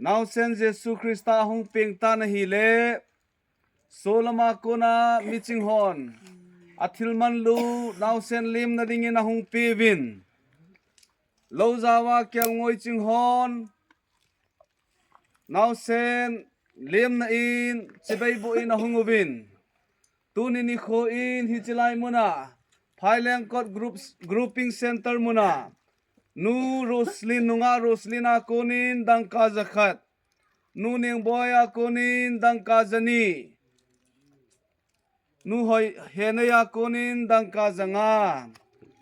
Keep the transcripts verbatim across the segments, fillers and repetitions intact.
Naosen Jesu Christa ahung peng tan ahile, solama kona miching hon athil manlu naosen lemna dingin ahung peuvin. Lou jaova kelngoi ching hon naosen lemna in chibai boh in ahung uvin. Tuni nikho in hiche lai muna, Phailengkot groups, grouping center muna, Nu Roslin, nungah Roslin a konin dangka jakhat. Nu Nengboi a konin dangka jani. Nu Hoi, Henei a konin dangka janga.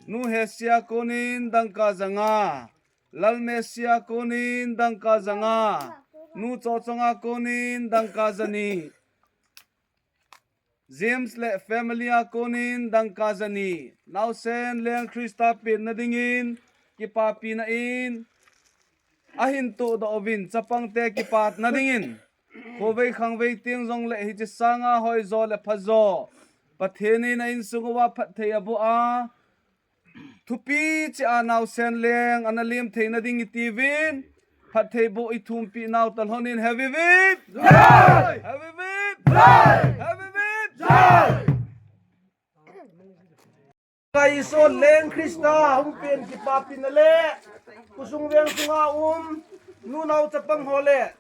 Nu Hesi a konin dangka janga. Lalmesi a konin dangka janga. Nu Chochong a konin dangka jani. James le family a konin dangka jani. Naosen leng Christa penna dingin kipapina in ahin tohdoh uvin, chapangte kipatna dingin. Khovei khangvei teng jongle hiche sanga hoijo le phajo Pathen in a insung uva phatthei aboh a, thupi cheh a naosen leng ana lem theina ding itiuvin, phatthei boh ithumpi nau talhon in. Heavy whip! Jai! Heavy whip! Jai! Heavy whip! Jai! Kaiso leng Christa hung pen kipapina le, khosung veng sunga um, nu nao chapang ho le,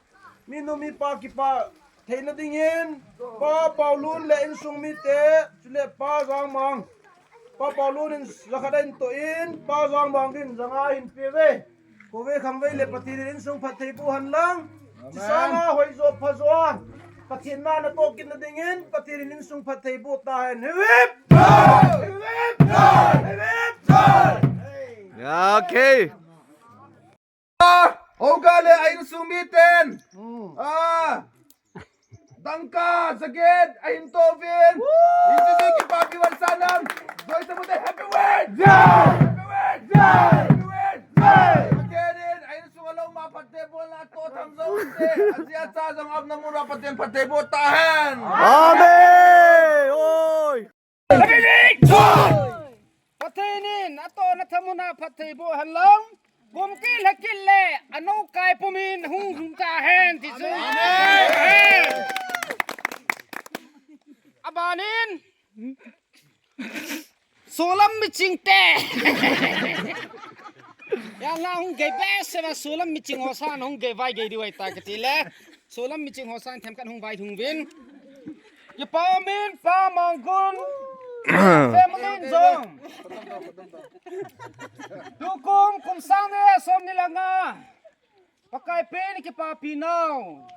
minu mipa kipa theina dingin, Pa Paulun le insung mite, chule Pa Jangmang. Pa Paulun in jakhat ahin toh in, Pa Jangmang in janga ahin peuve. Khovei khangvei le Pathen in insung phatthei boh hen lang. Amen. Hiche sanga hoijo phajo a Pathen na natoh kitna dingin Pathen in insung phatthei boh tahen. Heavy whip! Heavy whip! Heavy whip! Ya, okay. Hoga le a insung miten. Hmm. Ah. Dangka jaget ahin toh uvin. Woo! Hiche ding kipapi val sanam. Joi sa mute, heavy whip! Yeah! Heavy whip! Yeah! Heavy whip! Yeah! Pathen in a insung a lou ma phatthei boh na toh tham jou te. Ajia cha jong apna mura Pathen phatthei boh tahen. Amen. Oi. Pathen in atohna thamuna phatthei boh hen lang. Kum kit le kit le, anou kai pumin hung hung tahen ti chu. Amen. Abanin, solam miching te. Ya la hung gei behseh a solam miching ho san hung gei vai gei diu ahitai kati le. Solam miching ho san themkhat hung vai thung uvin. Kipa umin Pa Manggun. Family in jong. Tukum kum sang ni le som ni le nga. Pakai pen kipapi nau.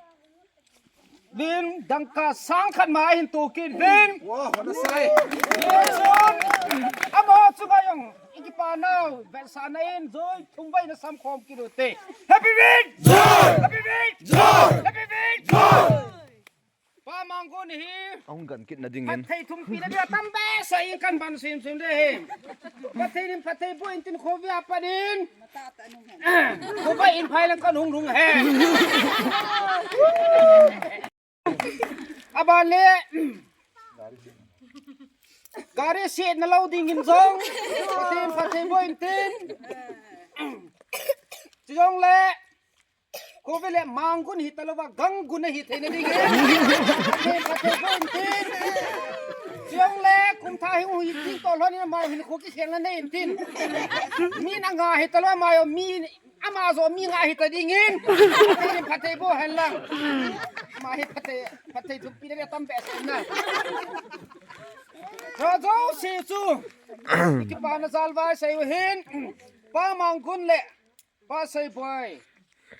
Vin dangka sang khat ma ahin toh kit uvin. Wow, what a sight. Amaho chunga jong. I kipa nau, vetsahna in joi, thum vai na samkhom kit ute. Happy Week! Joy! Happy Week! Joy! Happy Week! Joy! Pa Manggun hi. Ahung gan kitna dingin. Phatthei thumpina dia tam behseh in kan ban sim sim de hi. Pathen in phatthei boh in tin khovei a pat in. Khovei in phai lang kan hung lhung hen. Aban le. Gari sietna lou dingin jong. Pathen phatthei boh in tin. Chujong le. Khovei le Manggun hita louva Ganggun ahi theina dingin. Pathen phatthei boh in tin. Chujong le kum thah hi hung hi tin toh lhon in ama hinkho kikhelna nei in tin. Mi na nga hita lou ama jong mi Ama jong mi nga hita dingin. Pathen in phatthei boh hen lang. Ama hi phatthei, phatthei thumpina dia tam behseh na. Cho jouse chu. I kipana jal vai sei u hin. Pa Manggun le Pa Seiboi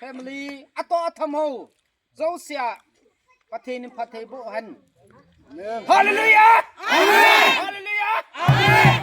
family atoh atham ho. Jouse a Pathen in phatthei boh hen. Amen. Hallelujah! Amen. Hallelujah! Amen.